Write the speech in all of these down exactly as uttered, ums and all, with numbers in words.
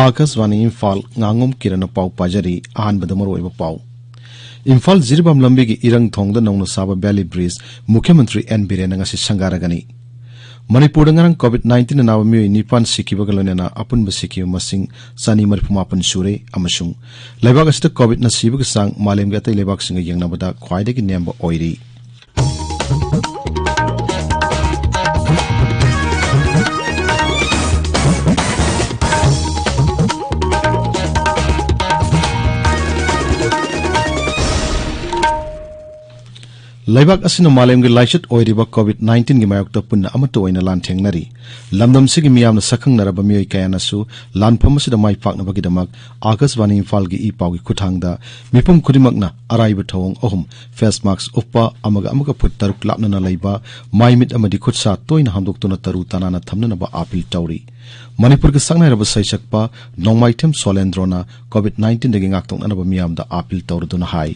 ꯑꯥꯀꯥꯁꯕꯥꯅꯤ ꯏꯝꯐꯥꯜ, ꯉꯥꯉꯣꯝ ꯀꯤꯔꯟꯅ ꯄꯥꯎ ꯄꯥꯖꯔꯤ꯫ ꯑꯍꯥꯟꯕꯗ ꯃꯔꯨꯑꯣꯏꯕ ꯄꯥꯎ꯫ ꯏꯝꯐꯥꯜ ꯖꯤꯔꯤꯕꯥꯝ ꯂꯝꯕꯤꯒꯤ ꯏꯔꯪ ꯊꯣꯡꯗ ꯅꯧꯅ ꯁꯥꯕ ꯕꯦꯂꯤ ꯕ꯭ꯔꯤꯖ ꯃꯨꯈ꯭ꯌ ꯃꯟꯇ꯭ꯔꯤ ꯑꯦꯟ ꯕꯤꯔꯦꯟꯅ ꯉꯁꯤ ꯁꯪꯒꯥꯔꯒꯅꯤ꯫ ꯃꯅꯤꯄꯨꯔꯗ ꯉꯔꯥꯡ ꯀꯣꯚꯤꯗ ꯅꯥꯏꯟꯇꯤꯟꯅ ꯅꯥꯕ ꯃꯤꯑꯣꯏ ꯅꯤꯄꯥꯟ ꯁꯤꯈꯤꯕꯒ ꯂꯣꯏꯅꯅ ꯑꯄꯨꯟꯕ ꯁꯤꯈꯤꯕ ꯃꯁꯤꯡ ꯆꯅꯤ ꯃꯔꯤꯐꯨ ꯃꯥꯄꯟ ꯁꯨꯔꯦ ꯑꯃꯁꯨꯡ ꯂꯩꯕꯥꯛ ꯑꯁꯤꯗ ꯀꯣꯚꯤꯗꯅ ꯁꯤꯕꯒꯤ ꯆꯥꯡ ꯃꯥꯂꯦꯝꯒꯤ ꯑꯇꯩ ꯂꯩꯕꯥꯛꯁꯤꯡꯒ ꯌꯦꯡꯅꯕꯗ ꯈ꯭ꯋꯥꯏꯗꯒꯤ ꯅꯦꯝꯕ ꯑꯣꯏꯔꯤ꯫ ꯂꯩꯕꯥꯛ ꯑꯁꯤꯅ ꯃꯥꯂꯦꯝꯒꯤ ꯂꯥꯏꯆꯠ ꯑꯣꯏꯔꯤꯕ ꯀꯣꯚꯤꯗ ꯅꯥꯏꯟꯇꯤꯟꯒꯤ ꯃꯥꯌꯣꯛꯇ ꯄꯨꯟꯅ ꯑꯃꯠꯇ ꯑꯣꯏꯅ ꯂꯥꯟꯊꯦꯡꯅꯔꯤ꯫ ꯂꯝꯗꯝꯁꯤꯒꯤ ꯃꯤꯌꯥꯝꯅ ꯁꯛꯈꯪꯅꯔꯕ ꯃꯤꯑꯣꯏ ꯀꯌꯥꯅꯁꯨ ꯂꯥꯟꯐꯝ ꯑꯁꯤꯗ ꯃꯥꯏ ꯄꯥꯛꯅꯕꯒꯤꯗꯃꯛ ꯑꯥꯀꯥꯁꯕꯥꯅꯤ ꯏꯝꯐꯥꯜꯒꯤ ꯏ ꯄꯥꯎꯒꯤ ꯈꯨꯠꯊꯥꯡꯗ ꯃꯤꯄꯨꯝ ꯈꯨꯗꯤꯡꯃꯛꯅ ꯑꯔꯥꯏꯕ ꯊꯧꯑꯣꯡ ꯑꯍꯨꯝ, ꯐꯦꯁ ꯃꯥꯛꯁ ꯎꯞꯄ, ꯑꯃꯒ ꯑꯃꯒ ꯐꯨꯠ ꯇꯔꯨꯛ ꯂꯥꯞꯅꯅ ꯂꯩꯕ, ꯃꯥꯏ ꯃꯤꯠ ꯑꯃꯗꯤ ꯈꯨꯠ ꯁꯥ ꯇꯣꯏꯅ ꯍꯥꯝꯗꯣꯛꯇꯨꯅ ꯇꯔꯨ ꯇꯅꯥꯟꯅ ꯊꯝꯅꯅꯕ ꯑꯥꯄꯤꯜ ꯇꯧꯔꯤ꯫ ꯃꯅꯤꯄꯨꯔꯒꯤ ꯁꯛꯅꯥꯏꯔꯕ ꯁꯩꯁꯛꯄ ꯅꯣꯡꯃꯥꯏꯊꯦꯝ ꯁꯣꯂꯦꯟꯗ꯭ꯔꯣꯅ ꯀꯣꯚꯤꯗ ꯅꯥꯏꯟꯇꯤꯟꯗꯒꯤ ꯉꯥꯛꯊꯣꯛꯅꯅꯕ ꯃꯤꯌꯥꯝꯗ ꯑꯥꯄꯤꯜ ꯇꯧꯔꯗꯨꯅ ꯍꯥꯏ꯫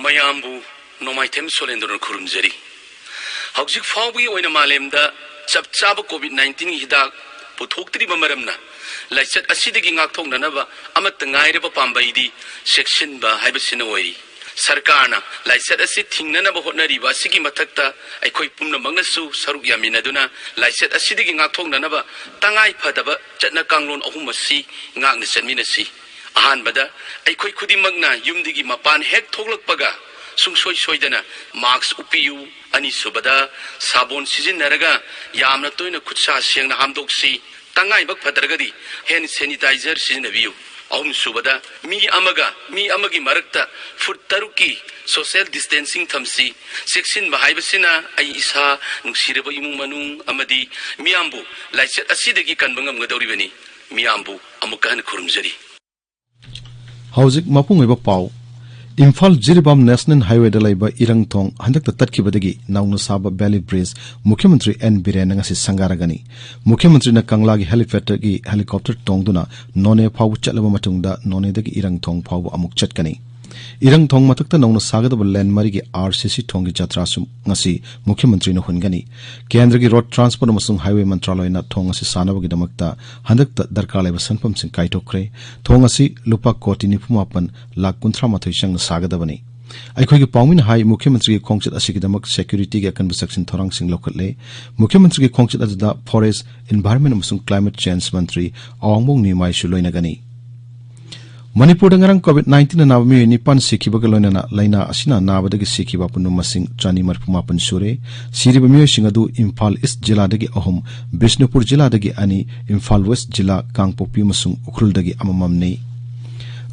ꯃꯌꯥꯝꯕꯨ ꯅꯣꯡꯃꯥꯏꯊꯦꯝ ꯁꯣꯂꯦꯟꯗ꯭ꯔꯣꯅ ꯈꯨꯔꯨꯝꯖꯔꯤ꯫ ꯍꯧꯖꯤꯛ ꯐꯥꯎꯕꯒꯤ ꯑꯣꯏꯅ ꯃꯥꯂꯦꯝꯗ ꯆꯞ ꯆꯥꯕ ꯀꯣꯚꯤꯗ ꯅꯥꯏꯟꯇꯤꯟꯒꯤ ꯍꯤꯗꯥꯛ ꯄꯨꯊꯣꯛꯇ꯭ꯔꯤꯕ ꯃꯔꯝꯅ, ꯂꯥꯏꯆꯠ ꯑꯁꯤꯗꯒꯤ ꯉꯥꯛꯊꯣꯛꯅꯅꯕ ꯑꯃꯠꯇ ꯉꯥꯏꯔꯕ ꯄꯥꯝꯕꯩꯗꯤ ꯆꯦꯛꯁꯤꯟꯕ ꯍꯥꯏꯕꯁꯤꯅ ꯑꯣꯏꯔꯤ꯫ ꯁꯔꯀꯥꯔꯅ ꯂꯥꯏꯆꯠ ꯑꯁꯤ ꯊꯤꯡꯅꯅꯕ ꯍꯣꯠꯅꯔꯤꯕ ꯑꯁꯤꯒꯤ ꯃꯊꯛꯇ, ꯑꯩꯈꯣꯏ ꯄꯨꯝꯅꯃꯛꯅꯁꯨ ꯁꯔꯨꯛ ꯌꯥꯃꯤꯟꯅꯗꯨꯅ ꯂꯥꯏꯆꯠ ꯑꯁꯤꯗꯒꯤ ꯉꯥꯛꯊꯣꯛꯅꯅꯕ ꯇꯉꯥꯏ ꯐꯗꯕ ꯆꯠꯅ ꯀꯥꯡꯂꯣꯟ ꯑꯍꯨꯝ ꯑꯁꯤ ꯉꯥꯛꯅ ꯆꯠꯃꯤꯟꯅꯁꯤ꯫ ꯑꯍꯥꯟꯕꯗ, ꯑꯩꯈꯣꯏ ꯈꯨꯗꯤꯡꯃꯛꯅ ꯌꯨꯝꯗꯒꯤ ꯃꯄꯥꯟ ꯍꯦꯛ ꯊꯣꯛꯂꯛꯄꯒ ꯁꯨꯡꯁꯣꯏ ꯁꯣꯏꯗꯅ ꯃꯥꯛꯁ ꯎꯞꯄꯤꯌꯨ꯫ ꯑꯅꯤꯁꯨꯕꯗ, ꯁꯥꯕꯣꯟ ꯁꯤꯖꯤꯟꯅꯔꯒ ꯌꯥꯝꯅ ꯇꯣꯏꯅ ꯈꯨꯠ ꯁꯥ ꯁꯦꯡꯅ ꯍꯥꯝꯗꯣꯛꯁꯤ꯫ ꯇꯉꯥꯏꯕꯛ ꯐꯗ꯭ꯔꯒꯗꯤ ꯍꯦꯟ ꯁꯦꯅꯤꯇꯥꯏꯖꯔ ꯁꯤꯖꯤꯟꯅꯕꯤꯌꯨ꯫ ꯑꯍꯨꯝꯁꯨꯕꯗ, ꯃꯤ ꯑꯃꯒ ꯃꯤ ꯑꯃꯒꯤ ꯃꯔꯛꯇ ꯐꯨꯠ ꯇꯔꯨꯛꯀꯤ ꯁꯣꯁꯤꯌꯦꯜ ꯗꯤꯁꯇꯦꯟꯁꯤꯡ ꯊꯝꯁꯤ꯫ ꯆꯦꯛꯁꯤꯟꯕ ꯍꯥꯏꯕꯁꯤꯅ ꯑꯩ ꯏꯁꯥ, ꯅꯨꯡꯁꯤꯔꯕ ꯏꯃꯨꯡ ꯃꯅꯨꯡ ꯑꯃꯗꯤ ꯃꯤꯌꯥꯝꯕꯨ ꯂꯥꯏꯆꯠ ꯑꯁꯤꯗꯒꯤ ꯀꯟꯕ ꯉꯝꯒꯗꯧꯔꯤꯕꯅꯤ꯫ ꯃꯤꯌꯥꯝꯕꯨ ꯑꯃꯨꯛꯀ ꯍꯟꯅ ꯈꯨꯔꯨꯝꯖꯔꯤ꯫ ꯍꯧꯖꯤꯛ ꯃꯄꯨꯡ ꯑꯣꯏꯕ ꯄꯥꯎ꯫ ꯏꯝꯐꯥꯜ ꯖꯤꯔꯤꯕꯥꯝ ꯅꯦꯁꯅꯦꯜ ꯍꯥꯏꯋꯦꯗ ꯂꯩꯕ ꯏꯔꯪ ꯊꯣꯡ ꯍꯟꯗꯛꯇ ꯇꯠꯈꯤꯕꯗꯒꯤ ꯅꯧꯅ ꯁꯥꯕ ꯕꯦꯂꯤ ꯕ꯭ꯔꯤꯖ ꯃꯨꯈ꯭ꯌ ꯃꯟꯇ꯭ꯔꯤ ꯑꯦꯟ ꯕꯤꯔꯦꯟꯅ ꯉꯁꯤ ꯁꯪꯒꯥꯔꯒꯅꯤ꯫ ꯃꯨꯈ꯭ꯌ ꯃꯟꯇ꯭ꯔꯤꯅ ꯀꯪꯂꯥꯒꯤ ꯍꯦꯂꯤꯄꯦꯗꯇꯒꯤ ꯍꯦꯂꯤꯀꯣꯞꯇꯔ ꯇꯣꯡꯗꯨꯅ ꯅꯣꯅꯦ ꯐꯥꯎꯕ ꯆꯠꯂꯕ ꯃꯇꯨꯡꯗ ꯅꯣꯅꯦꯗꯒꯤ ꯏꯔꯪ ꯊꯣꯡ ꯐꯥꯎꯕ ꯑꯃꯨꯛ ꯆꯠꯀꯅꯤ꯫ ꯏꯔꯪ ꯊꯣꯡ ꯃꯊꯛꯇ ꯅꯧꯅ ꯁꯥꯒꯗꯕ ꯂꯦꯟ ꯃꯔꯤꯒꯤ ꯑꯥꯔ ꯁꯤ ꯁꯤ ꯊꯣꯡꯒꯤ ꯖꯇ꯭ꯔꯥꯁꯨ ꯉꯁꯤ ꯃꯨꯈ꯭ꯌ ꯃꯟꯇ꯭ꯔꯤꯅ ꯍꯨꯟꯒꯅꯤ꯫ ꯀꯦꯟꯗ꯭ꯔꯒꯤ ꯔꯣꯗ ꯇ꯭ꯔꯥꯟꯁꯄꯣꯔꯠ ꯑꯃꯁꯨꯡ ꯍꯥꯏꯋꯦ ꯃꯟꯇ꯭ꯔꯥꯂꯣꯏꯅ ꯊꯣꯡ ꯑꯁꯤ ꯁꯥꯅꯕꯒꯤꯗꯃꯛꯇ ꯍꯟꯗꯛꯇ ꯗꯔꯀꯥꯔ ꯂꯩꯕ ꯁꯦꯟꯐꯝꯁꯤꯡ ꯀꯥꯏꯊꯣꯛꯈ꯭ꯔꯦ꯫ ꯊꯣꯡ ꯑꯁꯤ ꯂꯨꯄꯥ ꯀꯣꯇꯤ ꯅꯤꯐꯨ ꯃꯥꯄꯟ ꯂꯥꯈ ꯀꯨꯟꯊ꯭ꯔꯥ ꯃꯥꯊꯣꯏ ꯆꯪꯅ ꯁꯥꯒꯗꯕꯅꯤ꯫ ꯑꯩꯈꯣꯏꯒꯤ ꯄꯥꯎꯃꯤꯅ ꯍꯥꯏ, ꯃꯨꯈ꯭ꯌ ꯃꯟꯇ꯭ꯔꯤꯒꯤ ꯈꯣꯡꯆꯠ ꯑꯁꯤꯒꯤꯗꯃꯛ ꯁꯦꯀ꯭ꯌꯨꯔꯤꯇꯤꯒꯤ ꯑꯀꯟꯕ ꯆꯦꯛꯁꯤꯟ ꯊꯧꯔꯥꯡꯁꯤꯡ ꯂꯧꯈꯠꯂꯦ꯫ ꯃꯨꯈ꯭ꯌ ꯃꯟꯇ꯭ꯔꯤꯒꯤ ꯈꯣꯡꯆꯠ ꯑꯗꯨꯗ ꯐꯣꯔꯦꯁ, ꯏꯟꯚꯥꯏꯔꯟꯃꯦꯟ ꯑꯃꯁꯨꯡ ꯀ꯭ꯂꯥꯏꯃꯦꯠ ꯆꯦꯟꯖ ꯃꯟꯇ꯭ꯔꯤ ꯑꯋꯥꯡꯕꯣꯡ ꯅꯤꯃꯥꯏꯁꯨ ꯂꯣꯏꯅꯒꯅꯤ꯫ ꯃꯅꯤꯄꯨꯔꯗ ꯉꯔꯥꯡ COVID nineteen ꯅꯥꯕ ꯃꯤꯑꯣꯏ ꯅꯤꯄꯥꯟ ꯁꯤꯈꯤꯕꯒ ꯂꯣꯏꯅꯅ ꯂꯥꯏꯅꯥ ꯑꯁꯤꯅ ꯅꯥꯕꯗꯒꯤ ꯁꯤꯈꯤꯕ ꯑꯄꯨꯟꯕ ꯃꯁꯤꯡ ꯆꯥꯅꯤ ꯃꯔꯤꯐꯨ ꯃꯥꯄꯟ ꯁꯨꯔꯦ꯫ ꯁꯤꯔꯤꯕ ꯃꯤꯑꯣꯏꯁꯤꯡ ꯑꯗꯨ ꯏꯝꯐꯥꯜ ꯏꯁ ꯖꯤꯂꯥꯗꯒꯤ ꯑꯍꯨꯝ, ꯕꯤꯁꯅꯨꯄꯨꯔ ꯖꯤꯂꯥꯗꯒꯤ ꯑꯅꯤ, ꯏꯝꯐꯥꯜ ꯋꯦꯁ ꯖꯤꯂꯥ, ꯀꯥꯡꯄꯣꯛꯄꯤ ꯑꯃꯁꯨꯡ ꯎꯈ꯭ꯔꯨꯜꯗꯒꯤ ꯑꯃꯃꯝꯅꯤ꯫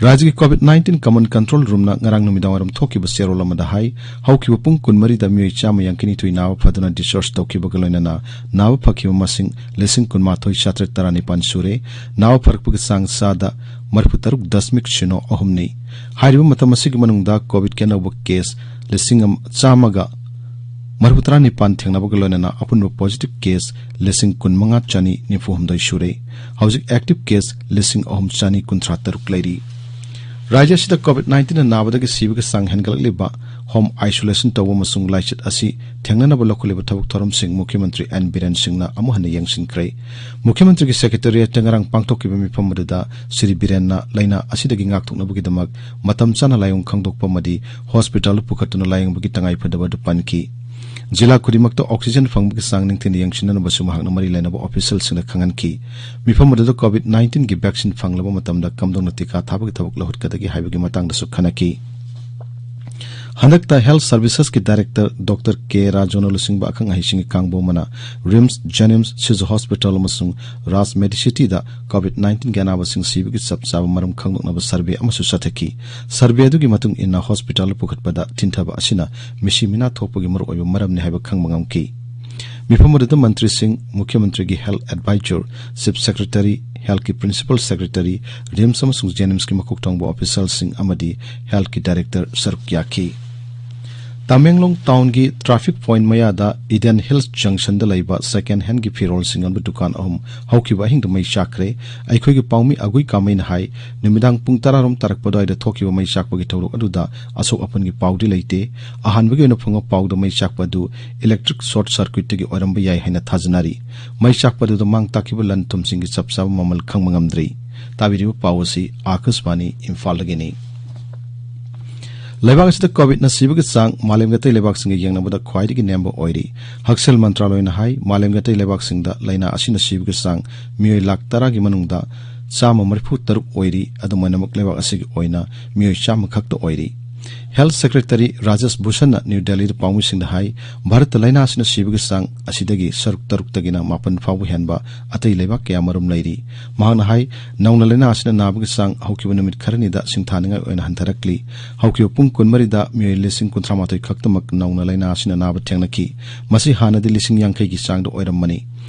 ꯔꯥꯖ꯭ꯌꯒꯤ COVID nineteen Command Control Roomꯅ ꯉꯔꯥꯡ ꯅꯨꯃꯤꯗꯥꯡꯋꯥꯏꯔꯝ ꯊꯣꯛꯈꯤꯕ ꯆꯦꯔꯣꯜ ꯑꯃꯗ ꯍꯥꯏ, ꯍꯧꯈꯤꯕ ꯄꯨꯡ ꯀꯨꯟꯃꯔꯤꯗ ꯃꯤꯑꯣꯏ ꯆꯥꯝꯃ ꯌꯥꯡꯈꯩꯅꯤꯊꯣꯏ ꯅꯥꯕ ꯐꯗꯨꯅ discharge ꯇꯧꯈꯤꯕꯒ ꯂꯣꯏꯅꯅ ꯅꯥꯕ ꯐꯈꯤꯕ ꯃꯁꯤꯡ ꯂꯤꯁꯤꯡ ꯀꯨꯟꯃꯥꯊꯣꯏ ꯆꯥꯇ꯭ꯔꯦꯠ ꯇꯔꯥꯅꯤꯄꯥꯟ ꯁꯨꯔꯦ꯫ ꯅꯥꯕ ꯐꯔꯛꯄꯒꯤ ꯆꯥꯡ ꯆꯥꯗ ꯃꯔꯤꯐꯨ ꯇꯔꯨꯛ ꯗꯁꯃꯤꯛ ꯁꯤꯅꯣ ꯑꯍꯨꯝꯅꯤ꯫ ꯍꯥꯏꯔꯤꯕ ꯃꯇꯝ ꯑꯁꯤꯒꯤ ꯃꯅꯨꯡꯗ COVIDꯀꯤ ꯑꯅꯧꯕ case ꯂꯤꯁꯤꯡ ꯑꯃ ꯆꯥꯝꯃꯒ ꯃꯔꯤꯐꯨ ꯇꯔꯥꯅꯤꯄꯥꯟ ꯊꯦꯡꯅꯕꯒ ꯂꯣꯏꯅꯅ ꯑꯄꯨꯟꯕ positive case ꯂꯤꯁꯤꯡ ꯀꯨꯟꯃꯉꯥ ꯆꯥꯅꯤ ꯅꯤꯐꯨ ꯍꯨꯝꯗꯣꯏ ꯁꯨꯔꯦ꯫ ꯍꯧꯖꯤꯛ active case ꯂꯤꯁꯤꯡ ꯑꯍꯨꯝ ꯆꯥꯅꯤ ꯀꯨꯟꯊ꯭ꯔꯥ ꯇꯔꯨꯛ ꯂꯩꯔꯤ꯫ ꯔꯥꯖ꯭ꯌ ꯑꯁꯤꯗ COVID nineteen ꯅꯥꯕꯗꯒꯤ ꯁꯤꯕꯒꯤ ꯆꯥꯡ ꯍꯦꯟꯒꯠꯂꯛꯂꯤꯕ, home isolation ꯇꯧꯕ ꯑꯃꯁꯨꯡ ꯂꯥꯏꯆꯠ ꯑꯁꯤ ꯊꯦꯡꯅꯅꯕ ꯂꯧꯈꯠꯂꯤꯕ ꯊꯕꯛ ꯊꯧꯔꯝꯁꯤꯡ ꯃꯨꯈ꯭ꯌ ꯃꯟꯇ꯭ꯔꯤ ꯑꯦꯟ ꯕꯤꯔꯦꯟ ꯁꯤꯡꯅ ꯑꯃꯨꯛ ꯍꯟꯅ ꯌꯦꯡꯁꯤꯟꯈ꯭ꯔꯦ꯫ ꯃꯨꯈ꯭ꯌ ꯃꯟꯇ꯭ꯔꯤꯒꯤ Secretariatꯇ ꯉꯔꯥꯡ ꯄꯥꯡꯊꯣꯛꯈꯤꯕ ꯃꯤꯐꯝ ꯑꯗꯨꯗ ꯁ꯭ꯔꯤ ꯕꯤꯔꯦꯟꯅ ꯂꯥꯏꯅꯥ ꯑꯁꯤꯗꯒꯤ ꯉꯥꯛꯊꯣꯛꯅꯕꯒꯤꯗꯃꯛ ꯃꯇꯝ ꯆꯥꯅ ꯂꯥꯏꯑꯣꯡ ꯈꯪꯗꯣꯛꯄ ꯑꯃꯗꯤ hospitalꯗ ꯄꯨꯈꯠꯇꯨꯅ ꯂꯥꯌꯦꯡꯕꯒꯤ ꯇꯉꯥꯏꯐꯗꯕ ꯑꯗꯨ ꯄꯟꯈꯤ꯫ ꯖꯤꯂꯥ ꯈꯨꯗꯤꯡꯃꯛꯇ oxygen ꯐꯪꯕꯒꯤ ꯆꯥꯡ ꯅꯤꯡꯊꯤꯅ ꯌꯦꯡꯁꯤꯟꯅꯕꯁꯨ ꯃꯍꯥꯛꯅ ꯃꯔꯤ ꯂꯩꯅꯕ officialꯁꯤꯡꯗ ꯈꯪꯍꯟꯈꯤ꯫ ꯃꯤꯐꯝ ꯑꯗꯨꯗ COVID nineteenꯒꯤ vaccine ꯐꯪꯂꯕ ꯃꯇꯝꯗ ꯀꯝꯗꯧꯅ ꯇꯤꯀꯥ ꯊꯥꯕꯒꯤ ꯊꯕꯛ ꯂꯧꯈꯠꯀꯗꯒꯦ ꯍꯥꯏꯕꯒꯤ ꯃꯇꯥꯡꯗꯁꯨ ꯈꯟꯅꯈꯤ꯫ ꯍꯟꯗꯛꯇ Health Servicesꯀꯤ Director Doctor ꯀꯦ ꯔꯥꯖꯨꯅ ꯂꯨꯆꯤꯡꯕ ꯑꯈꯪ ꯑꯍꯩꯁꯤꯡꯒꯤ ꯀꯥꯡꯕꯨ ꯑꯃꯅ RIMS, JNIMS, Shiju Hospital ꯑꯃꯁꯨꯡ Raj Medicityꯗ COVID nineteenꯒꯤ ꯑꯅꯥꯕꯁꯤꯡ ꯁꯤꯕꯒꯤ ꯆꯞ ꯆꯥꯕ ꯃꯔꯝ ꯈꯪꯗꯣꯛꯅꯕ survey ꯑꯃꯁꯨ ꯆꯠꯊꯈꯤ꯫ Survey ꯑꯗꯨꯒꯤ ꯃꯇꯨꯡ ꯏꯟꯅ hospitalꯗ ꯄꯨꯈꯠꯄꯗ ꯊꯤꯟꯊꯕ ꯑꯁꯤꯅ ꯃꯤꯁꯤ ꯃꯤꯅꯥ ꯊꯣꯛꯄꯒꯤ ꯃꯔꯨꯑꯣꯏꯕ ꯃꯔꯝꯅꯤ ꯍꯥꯏꯕ ꯈꯪꯕ ꯉꯝꯈꯤ꯫ ꯃꯤꯐꯝ ꯑꯗꯨꯗ ꯃꯟꯇ꯭ꯔꯤꯁꯤꯡ, ꯃꯨꯈ꯭ꯌ ꯃꯟꯇ꯭ꯔꯤꯒꯤ health advisor, chief secretary, healthꯀꯤ principal secretary, RIMS ꯑꯃꯁꯨꯡ JNIMSꯀꯤ ꯃꯀꯣꯛ ꯊꯣꯡꯕ officialꯁꯤꯡ ꯑꯃꯗꯤ healthꯀꯤ director ꯁꯔꯨꯛ ꯌꯥꯈꯤ꯫ ꯇꯃꯦꯡꯂꯣꯡ ꯇꯥꯎꯟꯒꯤ ꯇ꯭ꯔꯥꯐꯤꯛ ꯄꯣꯏꯟꯠ ꯃꯌꯥꯗ ꯏꯗꯦꯟ ꯍꯤꯜꯁ ꯖꯪꯁꯟꯗ ꯂꯩꯕ ꯁꯦꯀꯦꯟ ꯍꯦꯟꯒꯤ ꯐꯤꯔꯣꯜ ꯁꯤꯡ ꯌꯣꯟꯕ ꯗꯨꯀꯥꯟ ꯑꯍꯨꯝ ꯍꯧꯈꯤꯕ ꯑꯍꯤꯡꯗ ꯃꯩ ꯆꯥꯛꯈ꯭ꯔꯦ꯫ ꯑꯩꯈꯣꯏꯒꯤ ꯄꯥꯎꯃꯤ ꯑꯒꯨꯏ ꯀꯥꯃꯩꯅ ꯍꯥꯏ, ꯅꯨꯃꯤꯗꯥꯡ ꯄꯨꯡ ꯇꯔꯥꯔꯣꯝ ꯇꯥꯔꯛꯄ ꯑꯗꯨꯋꯥꯏꯗ ꯊꯣꯛꯈꯤꯕ ꯃꯩ ꯆꯥꯛꯄꯒꯤ ꯊꯧꯗꯣꯛ ꯑꯗꯨꯗ ꯑꯁꯣꯛ ꯑꯄꯟꯒꯤ ꯄꯥꯎꯗꯤ ꯂꯩꯇꯦ꯫ ꯑꯍꯥꯟꯕꯒꯤ ꯑꯣꯏꯅ ꯐꯪꯕ ꯄꯥꯎꯗ ꯃꯩ ꯆꯥꯛꯄ ꯑꯗꯨ ꯏꯂꯦꯛꯇ꯭ꯔꯤꯛ ꯁꯣꯔꯠ ꯁꯔꯀ꯭ꯌꯨꯠꯇꯒꯤ ꯑꯣꯏꯔꯝꯕ ꯌꯥꯏ ꯍꯥꯏꯅ ꯊꯥꯖꯅꯔꯤ꯫ ꯃꯩ ꯆꯥꯛꯄ ꯑꯗꯨꯗ ꯃꯥꯡ ꯇꯥꯛꯈꯤꯕ ꯂꯟ ꯊꯨꯝꯁꯤꯡꯒꯤ ꯆꯞ ꯆꯥꯕ ꯃꯃꯜ ꯈꯪꯕ ꯉꯝꯗ꯭ꯔꯤ꯫ ꯇꯥꯕꯤꯔꯤꯕ ꯄꯥꯎ ꯑꯁꯤ ꯑꯥꯀꯥꯁꯕꯥꯅꯤ ꯏꯝꯐꯥꯜꯗꯒꯤꯅꯤ꯫ ꯂꯩꯕꯥꯛ ꯑꯁꯤꯗ ꯀꯣꯚꯤꯗꯅ ꯁꯤꯕꯒꯤ ꯆꯥꯡ ꯃꯥꯂꯦꯝꯒꯤ ꯑꯇꯩ ꯂꯩꯕꯥꯛꯁꯤꯡꯒ ꯌꯦꯡꯅꯕꯗ ꯈ꯭ꯋꯥꯏꯗꯒꯤ ꯅꯦꯝꯕ ꯑꯣꯏꯔꯤ꯫ ꯍꯛꯁꯦꯜ ꯃꯟꯇ꯭ꯔꯥꯂꯣꯏꯅ ꯍꯥꯏ, ꯃꯥꯂꯦꯝꯒꯤ ꯑꯇꯩ ꯂꯩꯕꯥꯛꯁꯤꯡꯗ ꯂꯥꯏꯅꯥ ꯑꯁꯤꯅ ꯁꯤꯕꯒꯤ ꯆꯥꯡ ꯃꯤꯑꯣꯏ ꯂꯥꯈ ꯇꯔꯥꯒꯤ ꯃꯅꯨꯡꯗ ꯆꯥꯝꯃ ꯃꯔꯤꯐꯨ ꯇꯔꯨꯛ ꯑꯣꯏꯔꯤ, ꯑꯗꯨꯝ ꯑꯣꯏꯅꯃꯛ ꯂꯩꯕꯥꯛ ꯑꯁꯤꯒꯤ ꯑꯣꯏꯅ ꯃꯤꯑꯣꯏ ꯆꯥꯝꯃ ꯈꯛꯇ ꯑꯣꯏꯔꯤ꯫ ꯍꯦꯜꯊ ꯁꯦꯀ꯭ꯔꯦꯇꯔꯤ ꯔꯥꯖꯦꯁ ꯚꯨꯁꯟꯅ ꯅ꯭ꯌꯨ ꯗꯦꯜꯂꯤꯗ ꯄꯥꯎꯃꯤꯁꯤꯡꯗ ꯍꯥꯏ, ꯚꯥꯔꯠꯇ ꯂꯥꯏꯅꯥ ꯑꯁꯤꯅ ꯁꯤꯕꯒꯤ ꯆꯥꯡ ꯑꯁꯤꯗꯒꯤ ꯁꯔꯨꯛ ꯇꯔꯨꯛꯇꯒꯤꯅ ꯃꯥꯄꯟ ꯐꯥꯎꯕ ꯍꯦꯟꯕ ꯑꯇꯩ ꯂꯩꯕꯥꯛ ꯀꯌꯥ ꯃꯔꯨꯝ ꯂꯩꯔꯤ꯫ ꯃꯍꯥꯛꯅ ꯍꯥꯏ, ꯅꯧꯅ ꯂꯥꯏꯅꯥ ꯑꯁꯤꯅ ꯅꯥꯕꯒꯤ ꯆꯥꯡ ꯍꯧꯈꯤꯕ ꯅꯨꯃꯤꯠ ꯈꯔꯅꯤꯗ ꯁꯤꯡꯊꯥꯅꯤꯡꯉꯥꯏ ꯑꯣꯏꯅ ꯍꯟꯊꯔꯛꯂꯤ꯫ ꯍꯧꯈꯤꯕ ꯄꯨꯡ ꯀꯨꯟꯃꯔꯤꯗ ꯃꯤꯑꯣꯏ ꯂꯤꯁꯤꯡ ꯀꯨꯟꯊ꯭ꯔꯥ ꯃꯥꯊꯣꯏ ꯈꯛꯇꯃꯛ ꯅꯧꯅ ꯂꯥꯏꯅꯥ ꯑꯁꯤꯅ ꯅꯥꯕ ꯊꯦꯡꯅꯈꯤ꯫ ꯃꯁꯤ ꯍꯥꯟꯅꯗꯤ ꯂꯤꯁꯤꯡ ꯌꯥꯡꯈꯩꯒꯤ ꯆꯥꯡꯗ ꯑꯣꯏꯔꯝꯕꯅꯤ꯫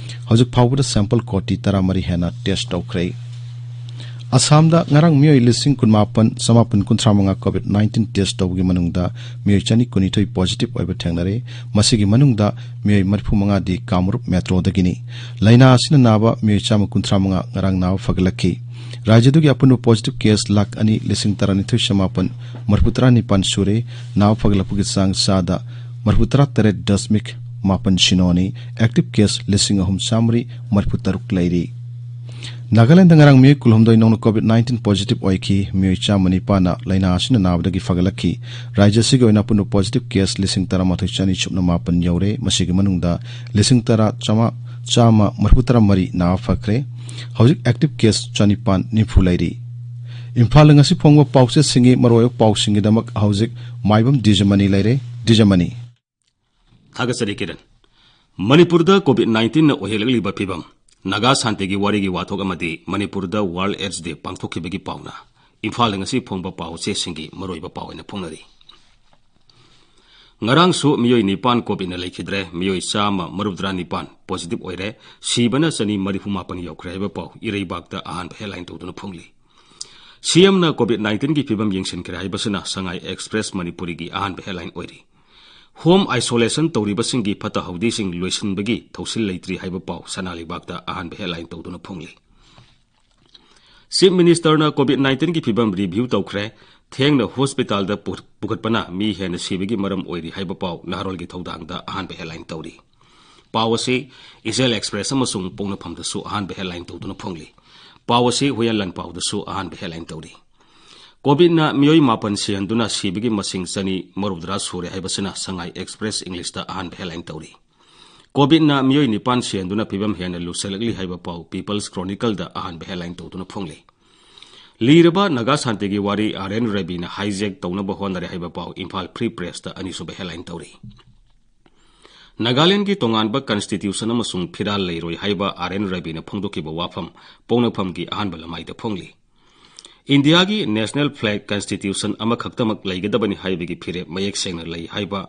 ꯍꯧꯖꯤꯛ ꯐꯥꯎꯕꯗ ꯁꯦꯝꯄꯜ ꯀꯣꯇꯤ ꯇꯔꯥꯃꯔꯤ ꯍꯦꯟꯅ ꯇꯦꯁ ꯇꯧꯈ꯭ꯔꯦ꯫ ꯑꯁꯥꯝꯗ ꯉꯔꯥꯡ ꯃꯤꯑꯣꯏ ꯂꯤꯁꯤꯡ ꯀꯨꯟꯃꯥꯄꯟ ꯆꯃꯥꯄꯟ ꯀꯨꯟꯊ꯭ꯔꯥ ꯃꯉꯥ ꯀꯣꯚꯤꯗ ꯅꯥꯏꯟꯇꯤꯟ ꯇꯦꯁ ꯇꯧꯕꯒꯤ ꯃꯅꯨꯡꯗ ꯃꯤꯑꯣꯏ ꯆꯅꯤ ꯀꯨꯟꯅꯤꯊꯣꯏ ꯄꯣꯖꯤꯇꯤꯚ ꯑꯣꯏꯕ ꯊꯦꯡꯅꯔꯦ꯫ ꯃꯁꯤꯒꯤ ꯃꯅꯨꯡꯗ ꯃꯤꯑꯣꯏ ꯃꯔꯤꯐꯨ ꯃꯉꯥꯗꯤ ꯀꯥꯃꯔꯨꯞ ꯃꯦꯇ꯭ꯔꯣꯗꯒꯤꯅꯤ꯫ ꯂꯥꯏꯅꯥ ꯑꯁꯤꯅ ꯅꯥꯕ ꯃꯤꯑꯣꯏ ꯆꯥꯝꯃ ꯀꯨꯟꯊ꯭ꯔꯥ ꯃꯉꯥ ꯉꯔꯥꯡ ꯅꯥꯕ ꯐꯒꯠꯂꯛꯈꯤ꯫ ꯔꯥꯖ꯭ꯌꯗꯨꯒꯤ ꯑꯄꯨꯟꯕ ꯄꯣꯖꯤꯇꯤꯚ ꯀꯦꯁ ꯂꯥꯈ ꯑꯅꯤ ꯂꯤꯁꯤꯡ ꯇꯔꯥꯅꯤꯊꯣꯏ ꯆꯃꯥꯄꯟ ꯃꯔꯤꯐꯨ ꯇꯔꯥ ꯅꯤꯄꯥꯟ ꯁꯨꯔꯦ꯫ ꯅꯥꯕ ꯐꯒꯠꯂꯛꯄꯒꯤ ꯆꯥꯡ ꯆꯥꯗ ꯃꯔꯤꯐꯨ ꯇꯔꯥ ꯇꯔꯦꯠ ꯗꯁꯃꯤꯛ ꯃꯥꯄꯟ ꯁꯤꯅꯣꯅꯤ꯫ ꯑꯦꯛꯇꯤꯚ ꯀꯦꯁ ꯂꯤꯁꯤꯡ ꯑꯍꯨꯝ ꯆꯥꯝꯃꯔꯤ ꯃꯔꯤꯐꯨ ꯇꯔꯨꯛ ꯂꯩꯔꯤ꯫ ꯅꯥꯒꯥꯂꯦꯟꯗ ꯉꯔꯥꯡ ꯃꯤꯑꯣꯏ ꯀꯨꯟꯍꯨꯝꯗꯣꯏ ꯅꯧꯅ ꯀꯣꯚꯤꯗ ꯅꯥꯏꯟꯇꯤꯟ ꯄꯣꯖꯤꯇꯤꯚ ꯑꯣꯏꯈꯤ꯫ ꯃꯤꯑꯣꯏ ꯆꯥꯝꯃ ꯅꯤꯄꯥꯟꯅ ꯂꯥꯏꯅꯥ ꯑꯁꯤꯅ ꯅꯥꯕꯗꯒꯤ ꯐꯒꯠꯂꯛꯈꯤ꯫ ꯔꯥꯖ꯭ꯌ ꯑꯁꯤꯒꯤ ꯑꯣꯏꯅ ꯑꯄꯨꯟꯕ ꯄꯣꯖꯤꯇꯤꯚ ꯀꯦꯁ ꯂꯤꯁꯤꯡ ꯇꯔꯥꯃꯥꯊꯣꯏ ꯆꯅꯤ ꯁꯨꯞꯅ ꯃꯥꯄꯟ ꯌꯧꯔꯦ꯫ ꯃꯁꯤꯒꯤ ꯃꯅꯨꯡꯗ ꯂꯤꯁꯤꯡ ꯇꯔꯥ ꯆꯥꯝꯃ, ꯆꯥꯝꯃ ꯃꯔꯤꯐꯨ ꯇꯔꯥ ꯃꯔꯤ ꯅꯥꯕ ꯐꯈ꯭ꯔꯦ꯫ ꯍꯧꯖꯤꯛ ꯑꯦꯛꯇꯤꯚ ꯀꯦꯁ ꯆꯅꯤꯄꯥꯟ ꯅꯤꯐꯨ ꯂꯩꯔꯤ꯫ ꯏꯝꯐꯥꯜꯗ ꯉꯁꯤ ꯐꯣꯡꯕ ꯄꯥꯎꯆꯦꯁꯤꯡꯒꯤ ꯃꯔꯨꯑꯣꯏꯕ ꯄꯥꯎꯁꯤꯡꯒꯤꯗꯃꯛ ꯍꯧꯖꯤꯛ ꯃꯥꯏꯕꯝ ꯗꯤꯖꯃꯅꯤ ꯂꯩꯔꯦ꯫ ꯗꯤꯖꯃꯅꯤ꯫ ꯊꯥꯒꯠꯆꯔꯤ ꯀꯤꯔꯟ꯫ ꯃꯅꯤꯄꯨꯔꯗ ꯀꯣꯚꯤꯗ ꯅꯥꯏꯟꯇꯤꯟꯅ ꯑꯣꯏꯍꯜꯂꯛꯂꯤꯕ ꯐꯤꯕꯝ, ꯅꯥꯒꯥ ꯁꯥꯟꯇꯤꯒꯤ ꯋꯥꯔꯤꯒꯤ ꯋꯥꯊꯣꯛ ꯑꯃꯗꯤ ꯃꯅꯤꯄꯨꯔꯗ ꯋꯥꯔꯜꯗ ꯑꯦꯗꯁ ꯗꯦ ꯄꯥꯡꯊꯣꯛꯈꯤꯕꯒꯤ ꯄꯥꯎꯅ ꯏꯝꯐꯥꯜꯗ ꯉꯁꯤ ꯐꯣꯡꯕ ꯄꯥꯎ ꯆꯦꯁꯤꯡꯒꯤ ꯃꯔꯨꯑꯣꯏꯕ ꯄꯥꯎ ꯑꯣꯏꯅ ꯐꯣꯡꯅꯔꯤ꯫ ꯉꯔꯥꯡꯁꯨ ꯃꯤꯑꯣꯏ ꯅꯤꯄꯥꯟ ꯀꯣꯚꯤꯗꯅ ꯂꯩꯈꯤꯗ꯭ꯔꯦ, ꯃꯤꯑꯣꯏ ꯆꯥꯝꯃ ꯃꯔꯤꯐꯨꯇꯔꯥ ꯅꯤꯄꯥꯟ ꯄꯣꯖꯤꯇꯤꯚ ꯑꯣꯏꯔꯦ, ꯁꯤꯕꯅ ꯆꯅꯤ ꯃꯔꯤꯐꯨ ꯃꯥꯄꯟ ꯌꯧꯈ꯭ꯔꯦ ꯍꯥꯏꯕ ꯄꯥꯎ ꯏꯔꯩꯕꯥꯛꯇ ꯑꯍꯥꯟꯕ ꯍꯦꯗꯂꯥꯏꯟ ꯇꯧꯗꯨꯅ ꯐꯣꯡꯂꯤ꯫ ꯁꯤꯑꯦꯝꯅ ꯀꯣꯚꯤꯗ ꯅꯥꯏꯟꯇꯤꯟꯒꯤ ꯐꯤꯕꯝ ꯌꯦꯡꯁꯤꯟꯈ꯭ꯔꯦ ꯍꯥꯏꯕꯁꯤꯅ ꯁꯉꯥꯏ ꯑꯦꯛꯁꯄ꯭ꯔꯦꯁ ꯃꯅꯤꯄꯨꯔꯤꯒꯤ ꯑꯍꯥꯟꯕ ꯍꯦꯗꯂꯥꯏꯟ ꯑꯣꯏꯔꯤ꯫ Home isolation ꯇꯧꯔꯤꯕꯁꯤꯡꯒꯤ ꯐꯠꯇ ꯍꯥꯎꯗꯤꯁꯤꯡ ꯂꯣꯏꯁꯤꯟꯕꯒꯤ ꯊꯧꯁꯤꯜ ꯂꯩꯇ꯭ꯔꯤ ꯍꯥꯏꯕ ꯄꯥꯎ ꯁꯅꯥ ꯂꯩꯕꯥꯛꯇ ꯑꯍꯥꯟꯕ headline ꯇꯧꯗꯨꯅ ꯐꯣꯡꯂꯤ꯫ Chief Ministerꯅ COVID nineteenꯒꯤ ꯐꯤꯕꯝ review ꯇꯧꯈ꯭ꯔꯦ꯫ ꯊꯦꯡꯅ hospitalꯗ ꯄꯨ-, ꯄꯨꯈꯠꯄꯅ ꯃꯤ ꯍꯦꯟꯅ ꯁꯤꯕꯒꯤ ꯃꯔꯝ ꯑꯣꯏꯔꯤ ꯍꯥꯏꯕ ꯄꯥꯎ ꯅꯍꯥꯔꯣꯜꯒꯤ ꯊꯧꯗꯥꯡꯗ ꯑꯍꯥꯟꯕ headline ꯇꯧꯔꯤ꯫ ꯄꯥꯎ ꯑꯁꯤ Ichel Express ꯑꯃꯁꯨꯡ ꯄꯣꯛꯅꯐꯝꯗꯁꯨ ꯑꯍꯥꯟꯕ headline ꯇꯧꯗꯨꯅ ꯐꯣꯡꯂꯤ꯫ ꯄꯥꯎ ꯑꯁꯤ ꯍꯨꯏꯌꯦꯟ ꯂꯥꯟꯄꯥꯎꯗꯁꯨ ꯑꯍꯥꯟꯕ headline ꯇꯧꯔꯤ꯫ COVIDꯅ ꯃꯤꯑꯣꯏ ꯃꯥꯄꯟ ꯁꯤꯍꯟꯗꯨꯅ ꯁꯤꯕꯒꯤ ꯃꯁꯤꯡ ꯆꯅꯤ ꯃꯧꯗ꯭ꯔꯥ ꯁꯨꯔꯦ ꯍꯥꯏꯕꯁꯤꯅ Sangai Express Englishꯇ ꯑꯍꯥꯟꯕ headline ꯇꯧꯔꯤ꯫ COVIDꯅ ꯃꯤꯑꯣꯏ ꯅꯤꯄꯥꯟ ꯁꯤꯍꯟꯗꯨꯅ ꯐꯤꯕꯝ ꯍꯦꯟꯅ ꯂꯨꯁꯜꯂꯛꯂꯤ ꯍꯥꯏꯕ ꯄꯥꯎ People's Chronicleꯗ ꯑꯍꯥꯟꯕ headline ꯇꯧꯗꯨꯅ ꯐꯣꯡꯂꯤ꯫ ꯂꯤꯔꯕ ꯅꯥꯒꯥ ꯁꯥꯟꯇꯤꯒꯤ ꯋꯥꯔꯤ R N Raviꯅ hijack ꯇꯧꯅꯕ ꯍꯣꯠꯅꯔꯦ ꯍꯥꯏꯕ ꯄꯥꯎ Imphal Free Pressꯇ ꯑꯅꯤꯁꯨꯕ headline ꯇꯧꯔꯤ꯫ ꯅꯥꯒꯥꯂꯦꯟꯗꯒꯤ ꯇꯣꯉꯥꯟꯕ constitution ꯑꯃꯁꯨꯡ ꯐꯤꯔꯥꯜ ꯂꯩꯔꯣꯏ ꯍꯥꯏꯕ R N Raviꯅ ꯐꯣꯡꯗꯣꯛꯈꯤꯕ ꯋꯥꯐꯝ ꯄꯣꯛꯅꯐꯝꯒꯤ ꯑꯍꯥꯟꯕ ꯂꯃꯥꯏꯗ ꯐꯣꯡꯂꯤ꯫ ꯏꯟꯗꯤꯌꯥꯒꯤ national flag constitution ꯑꯃꯈꯛꯇꯃꯛ ꯂꯩꯒꯗꯕꯅꯤ ꯍꯥꯏꯕꯒꯤ ꯐꯤꯔꯦꯞ ꯃꯌꯦꯛ ꯁꯦꯡꯅ ꯂꯩ ꯍꯥꯏꯕ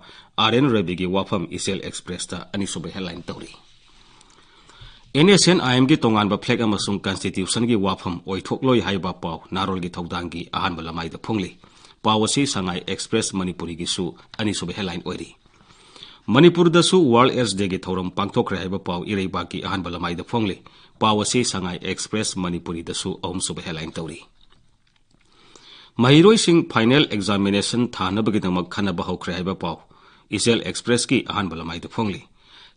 R N Raviꯒꯤ ꯋꯥꯐꯝ Ichel Expressꯇ ꯑꯅꯤꯁꯨꯕ headline ꯇꯧꯔꯤ꯫ NSCN-IMꯒꯤ ꯇꯣꯉꯥꯟꯕ flag ꯑꯃꯁꯨꯡ constitutionꯒꯤ ꯋꯥꯐꯝ ꯑꯣꯏꯊꯣꯛꯂꯣꯏ ꯍꯥꯏꯕ ꯄꯥꯎ ꯅꯍꯥꯔꯣꯜꯒꯤ ꯊꯧꯗꯥꯡꯒꯤ ꯑꯍꯥꯟꯕ ꯂꯃꯥꯏꯗ ꯐꯣꯡꯂꯤ꯫ ꯄꯥꯎ ꯑꯁꯤ Sangai Express ꯃꯅꯤꯄꯨꯔꯤꯒꯤꯁꯨ ꯑꯅꯤꯁꯨꯕ headline ꯑꯣꯏꯔꯤ꯫ ꯃꯅꯤꯄꯨꯔꯗꯁꯨ World AIDS Dayꯒꯤ ꯊꯧꯔꯝ ꯄꯥꯡꯊꯣꯛꯈ꯭ꯔꯦ ꯍꯥꯏꯕ ꯄꯥꯎ ꯏꯔꯩꯕꯥꯛꯀꯤ ꯑꯍꯥꯟꯕ ꯂꯃꯥꯏꯗ ꯐꯣꯡꯂꯤ꯫ ꯄꯥꯎ ꯑꯁꯤ Sangai Express ꯃꯅꯤꯄꯨꯔꯤꯗꯁꯨ ꯑꯍꯨꯝꯁꯨꯕ headline ꯇꯧꯔꯤ꯫ ꯃꯍꯩꯔꯣꯏꯁꯤꯡ final examination ꯊꯥꯅꯕꯒꯤꯗꯃꯛ ꯈꯟꯅꯕ ꯍꯧꯈ꯭ꯔꯦ ꯍꯥꯏꯕ ꯄꯥꯎ Ichel Expressꯀꯤ ꯑꯍꯥꯟꯕ ꯂꯃꯥꯏꯗ ꯐꯣꯡꯂꯤ꯫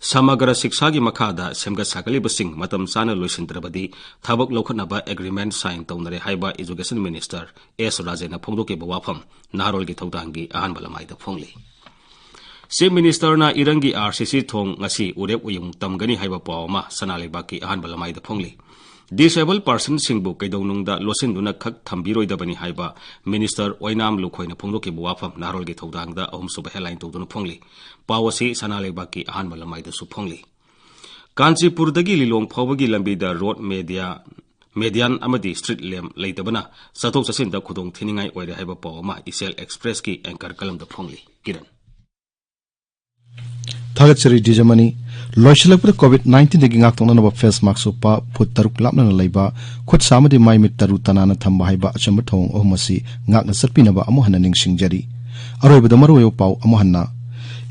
ꯁꯃꯒ꯭ꯔ ꯁꯤꯛꯁꯥꯒꯤ ꯃꯈꯥꯗ ꯁꯦꯝꯒꯠ ꯁꯥꯒꯠꯂꯤꯕꯁꯤꯡ ꯃꯇꯝ ꯆꯥꯅ ꯂꯣꯏꯁꯤꯟꯗ꯭ꯔꯕꯗꯤ ꯊꯕꯛ ꯂꯧꯈꯠꯅꯕ agreement sign ꯇꯧꯅꯔꯦ ꯍꯥꯏꯕ Education Minister S ꯔꯥꯖꯦꯟꯅ ꯐꯣꯡꯗꯣꯛꯈꯤꯕ ꯋꯥꯐꯝ ꯅꯍꯥꯔꯣꯜꯒꯤ ꯊꯧꯗꯥꯡꯒꯤ ꯑꯍꯥꯟꯕ ꯂꯃꯥꯏꯗ ꯐꯣꯡꯂꯤ꯫ Chief Ministerꯅ ꯏꯔꯪꯒꯤ RCC ꯊꯣꯡ ꯉꯁꯤ ꯎꯔꯦꯞ ꯎꯌꯨꯡ ꯇꯝꯒꯅꯤ ꯍꯥꯏꯕ ꯄꯥꯎ ꯑꯃ ꯁꯅꯥ ꯂꯩꯕꯥꯛꯀꯤ ꯑꯍꯥꯟꯕ ꯂꯃꯥꯏꯗ ꯐꯣꯡꯂꯤ꯫ Disabled personꯁꯤꯡꯕꯨ ꯀꯩꯗꯧꯅꯨꯡꯗ ꯂꯣꯠꯁꯤꯟꯗꯨꯅ ꯈꯛ ꯊꯝꯕꯤꯔꯣꯏꯗꯕꯅꯤ ꯍꯥꯏꯕ Minister ꯑꯣꯏꯅꯥꯝ ꯂꯨꯈꯣꯏꯅ ꯐꯣꯡꯗꯣꯛꯈꯤꯕ ꯋꯥꯐꯝ ꯅꯍꯥꯔꯣꯜꯒꯤ ꯊꯧꯗꯥꯡꯗ ꯑꯍꯨꯝꯁꯨꯕ headline ꯇꯧꯗꯨꯅ ꯐꯣꯡꯂꯤ꯫ ꯄꯥꯎ ꯑꯁꯤ ꯁꯅꯥ ꯂꯩꯕꯥꯛꯀꯤ ꯑꯍꯥꯟꯕ ꯂꯃꯥꯏꯗꯁꯨ ꯐꯣꯡꯂꯤ꯫ ꯀꯥꯟꯆꯤꯄꯨꯔꯗꯒꯤ ꯂꯤꯂꯣꯡ ꯐꯥꯎꯕꯒꯤ ꯂꯝꯕꯤꯗ road media, median ꯑꯃꯗꯤ street lamp ꯂꯩꯇꯕꯅ ꯆꯠꯊꯣꯛ ꯆꯠꯁꯤꯟꯗ ꯈꯨꯗꯣꯡ ꯊꯤꯅꯤꯡꯉꯥꯏ ꯑꯣꯏꯔꯦ ꯍꯥꯏꯕ ꯄꯥꯎ ꯑꯃ Ichel Expressꯀꯤ anchor ꯀꯂꯝꯗ ꯐꯣꯡꯂꯤ꯫ ꯀꯤꯔꯟ꯫ ꯊꯥꯒꯠꯆꯔꯤ ꯗꯤꯖꯃꯅꯤ꯫ ꯂꯣꯏꯁꯤꯜꯂꯛꯄꯗ COVID nineteenꯗꯒꯤ ꯉꯥꯛꯊꯣꯛꯅꯅꯕ face mask ꯎꯞꯄ, ꯐꯨꯠ ꯇꯔꯨꯛ ꯂꯥꯞꯅꯅ ꯂꯩꯕ, ꯈꯨꯠ ꯁꯥ ꯑꯃꯗꯤ ꯃꯥꯏ ꯃꯤꯠ ꯇꯔꯨ ꯇꯅꯥꯟꯅ ꯊꯝꯕ ꯍꯥꯏꯕ ꯑꯆꯝꯕ ꯊꯧꯑꯣꯡ ꯑꯍꯨꯝ ꯑꯁꯤ ꯉꯥꯛꯅ ꯆꯠꯄꯤꯅꯕ ꯑꯃꯨꯛ ꯍꯟꯅ ꯅꯤꯡꯁꯤꯡꯖꯔꯤ꯫ ꯑꯔꯣꯏꯕꯗ ꯃꯔꯨꯑꯣꯏꯕ ꯄꯥꯎ ꯑꯃꯨꯛ ꯍꯟꯅ꯫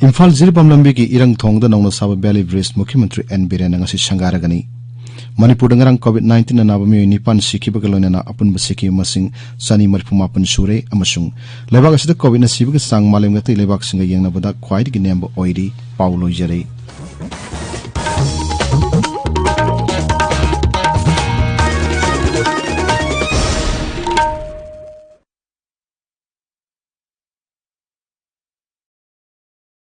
ꯏꯝꯐꯥꯜ ꯖꯤꯔꯤꯕꯥꯝ ꯂꯝꯕꯤꯒꯤ ꯏꯔꯪ ꯊꯣꯡꯗ ꯅꯧꯅ ꯁꯥꯕ ꯕꯦꯂꯤ ꯕ꯭ꯔꯤꯖ ꯃꯨꯈ꯭ꯌ ꯃꯟꯇ꯭ꯔꯤ ꯑꯦꯟ ꯕꯤꯔꯦꯟꯅ ꯉꯁꯤ ꯁꯪꯒꯥꯔꯒꯅꯤ꯫ ꯃꯅꯤꯄꯨꯔꯗ ꯉꯔꯥꯡ ꯀꯣꯚꯤꯗ ꯅꯥꯏꯟꯇꯤꯟꯅ ꯅꯥꯕ ꯃꯤꯑꯣꯏ ꯅꯤꯄꯥꯟ ꯁꯤꯈꯤꯕꯒ ꯂꯣꯏꯅꯅ ꯑꯄꯨꯟꯕ ꯁꯤꯈꯤꯕ ꯃꯁꯤꯡ ꯆꯅꯤ ꯃꯔꯤꯐꯨ ꯃꯥꯄꯟ ꯁꯨꯔꯦ ꯑꯃꯁꯨꯡ ꯂꯩꯕꯥꯛ ꯑꯁꯤꯗ ꯀꯣꯚꯤꯗꯅ ꯁꯤꯕꯒꯤ ꯆꯥꯡ ꯃꯥꯂꯦꯝꯒꯤ ꯑꯇꯩ ꯂꯩꯕꯥꯛꯁꯤꯡꯒ ꯌꯦꯡꯅꯕꯗ ꯈ꯭ꯋꯥꯏꯗꯒꯤ ꯅꯦꯝꯕ ꯑꯣꯏꯔꯤ꯫ ꯄꯥꯎ ꯂꯣꯏꯖꯔꯦ꯫